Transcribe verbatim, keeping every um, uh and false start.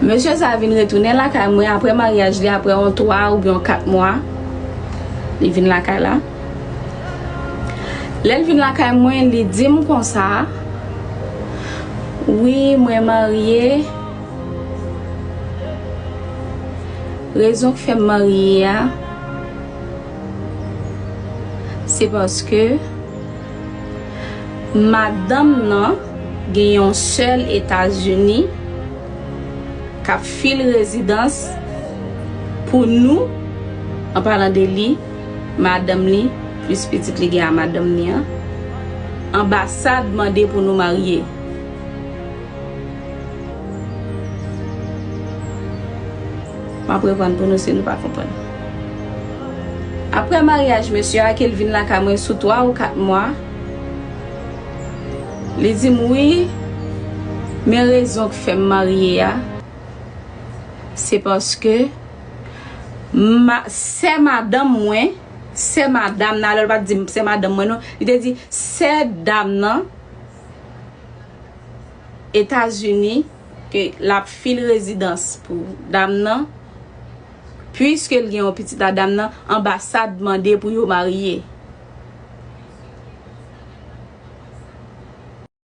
Mesye sa a vin retounen lakay mwen apre maryaj li, apre yon twa oubyen yon kat mwa. Li vin lakay la. Lè l vin lakay mwen, li di m konsa, wi, mwen marye. Rezon k fè m marye a, se paske madanm nan gen yon sèl Etazini k ap fil rezidans pou nou, an palan de li, madanm li, plis pitit li gen a madanm li an, anbasad mande pou nou marye. M ap reprann pou nou si nou pa konprann. Apre maryaj mesye a, ke l vin lakay mwen sou twa ou kat mwa, li di m, wi, men rezon k fè m marye a, se paske ma, sè madanm mwen, sè madanm nan, alò l pa t di m sè madanm mwen non, li te di sè dam nan, Etazini, ke l ap fil rezidans pou dam nan, piske l gen yon pitit a dam nan, anbasad mande pou yo marye.